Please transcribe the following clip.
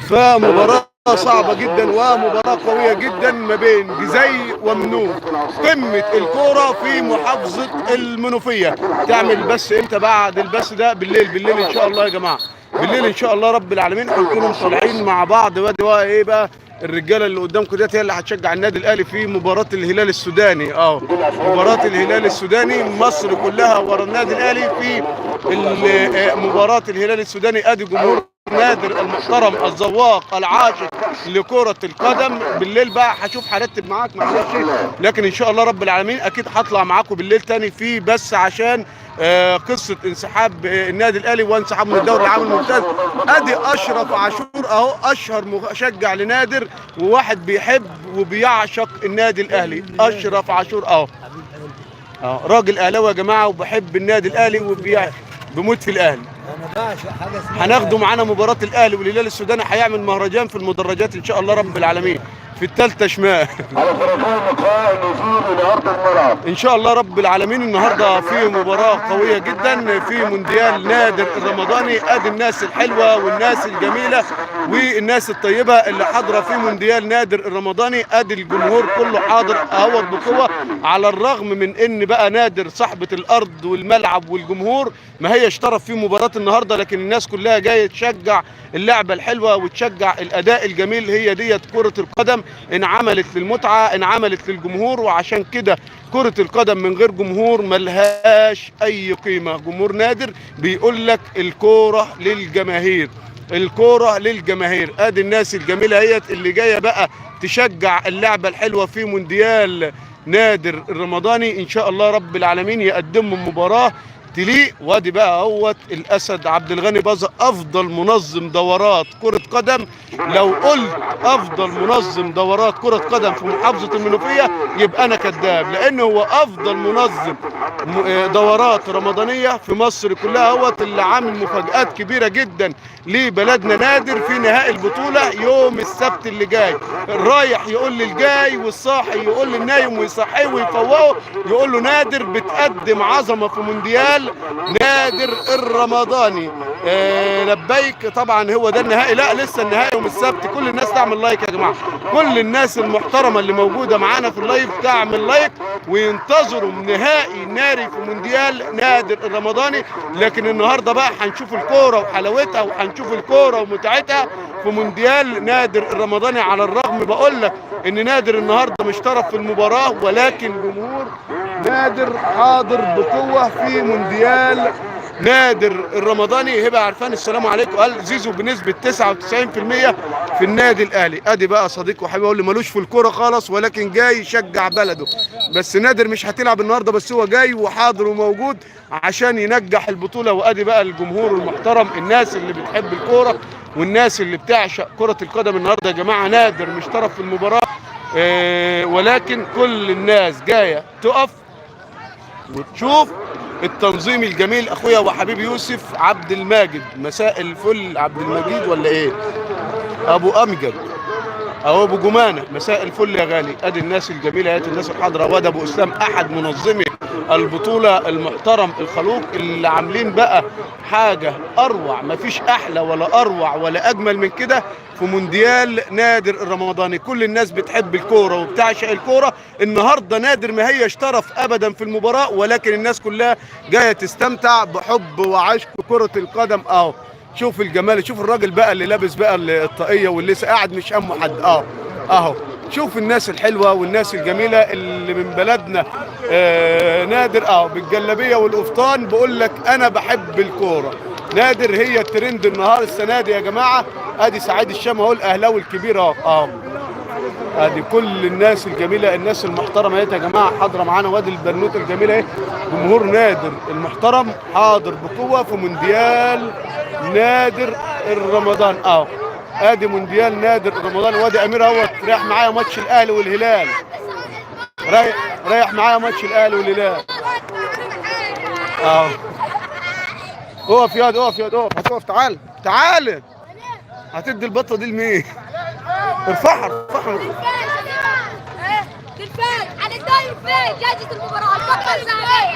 فمباراة صعبة جدا ومباراة قوية جدا ما بين جزي ومنوف، قمة الكورة في محافظة المنوفية. تعمل بس امتى؟ بعد البث ده بالليل، بالليل ان شاء الله يا جماعة، بالليل ان شاء الله رب العالمين هنكونوا طالعين مع بعض. وادي بقى ايه بقى الرجالة اللي قدامكم ديت هي اللي هتشجع النادي الاهلي في مباراة الهلال السوداني. مباراة الهلال السوداني، مصر كلها ورا النادي الاهلي في مباراة الهلال السوداني. ادي جمهور نادر المحترم الذواق العاشق لكرة القدم. بالليل بقى هشوف هرتب معاك معلش، لكن ان شاء الله رب العالمين اكيد هطلع معاكم بالليل تاني في بس عشان قصة انسحاب النادي الاهلي وانسحاب من الدوري العام الممتاز. ادي اشرف عاشور اهو، اشهر مشجع لنادر وواحد بيحب وبيعشق النادي الاهلي. اشرف عاشور اهو، راجل اهلاوي يا جماعة وبحب النادي الاهلي وبيموت في الاهلي. انا بعشق حاجة اسمها هناخده معانا مباراة الاهلي والهلال السوداني، هيعمل مهرجان في المدرجات ان شاء الله رب العالمين في الثالثة شمال. على طرفي اللقاء النزول الى ارض الملعب. ان شاء الله رب العالمين النهارده في مباراة قوية جدا في مونديال نادر الرمضاني. ادي الناس الحلوة والناس الجميلة والناس الطيبة اللي حاضره في مونديال نادر الرمضاني. ادي الجمهور كله حاضر اهوت بقوة، على الرغم من ان بقى نادر صاحبه الارض والملعب والجمهور ما هيش طرف في مباراة النهارده، لكن الناس كلها جاية تشجع اللعبة الحلوة وتشجع الاداء الجميل. هي ديت كره القدم، انعملت للمتعه، انعملت للجمهور، وعشان كده كرة القدم من غير جمهور ملهاش أي قيمة. جمهور نادر بيقول لك الكورة للجماهير، الكورة للجماهير. ادي الناس الجميلة هيت اللي جاية بقى تشجع اللعبة الحلوة في مونديال نادر الرمضاني. ان شاء الله رب العالمين يقدموا مباراة تليق. وادي بقى اهوت الاسد عبد الغني باظة، افضل منظم دورات كرة قدم. لو قلت افضل منظم دورات كرة قدم في محافظة المنوفية يبقى انا كذاب، لان هو افضل منظم دورات رمضانية في مصر كلها. اهوت اللي عامل مفاجآت كبيرة جدا لبلدنا نادر في نهائي البطولة يوم السبت اللي جاي. الرايح يقول للجاي والصاحي يقول للنايم ويصحيه ويفوقه، يقول له نادر بتقدم عظمة في مونديال نادر الرمضاني. لبيك. طبعا هو ده النهائي، لا لسه النهائي يوم السبت. كل الناس تعمل like يا جماعة، كل الناس المحترمة اللي موجودة معانا في ال live تعمل like وينتظروا نهائي ناري في مونديال نادر الرمضاني. لكن النهارده بقى هنشوف الكورة وحلاوتها وهنشوف الكورة ومتعتها في مونديال نادر الرمضاني. على الرغم بقول لك ان نادر النهارده مش طرف في المباراة، ولكن جمهور نادر حاضر بقوة في مونديال نادر الرمضاني. هبه عرفان السلام عليكم، قال زيزو بنسبة 99% في النادي الاهلي. ادي بقى صديق وحبيبي اللي ملوش في الكورة خالص، ولكن جاي يشجع بلده. بس نادر مش هتلعب النهارده، بس هو جاي وحاضر وموجود عشان ينجح البطولة. وادي بقى الجمهور المحترم، الناس اللي بتحب الكورة والناس اللي بتعشق كره القدم. النهارده يا جماعة نادر مش طرف في المباراة، ولكن كل الناس جاية تقف وتشوف التنظيم الجميل. اخويا وحبيبي يوسف عبد الماجد، مساء الفل. عبد المجيد ولا ايه؟ ابو امجد او ابو جمانه، مساء الفل يا غالي. ادي الناس الجميلة، هات الناس الحاضرة. وادي ابو اسلام احد منظمي البطولة المحترم الخلوق، اللي عاملين بقى حاجة اروع، مفيش احلى ولا اروع ولا اجمل من كده في مونديال نادر الرمضاني. كل الناس بتحب الكورة وبتعشق الكورة. النهارده نادر ما هيش طرف ابدا في المباراة، ولكن الناس كلها جاية تستمتع بحب وعشق كره القدم. اهو شوف الجمال، شوف الراجل بقى اللي لابس بقى الطاقية واللي لسه قاعد مش همه حد. اهو شوف الناس الحلوة والناس الجميلة اللي من بلدنا نادر بالجلابيه والقفطان. بقول لك انا بحب الكورة. نادر هي الترند النهار السنة دي يا جماعة. ادي سعيد الشام اهو، الاهلاوي الكبير اهو. ادي كل الناس الجميلة، الناس المحترمة اهي يا جماعة حاضره معانا. وادي البنوته الجميلة اهي، جمهور نادر المحترم حاضر بقوة في مونديال نادر الرمضان. ادي مونديال نادر الرمضان. وادي امير اهوت رايح معايا ماتش الاهلي والهلال، رايح معايا ماتش الاهلي والهلال. اقف ياض، اقف ياض، اقف، هتقف. تعال تعال، هتدي البطة دي لمين؟ ارفعها ارفعها. بالفعل على الدايم فين جائزة المباراة البطل الذهبية.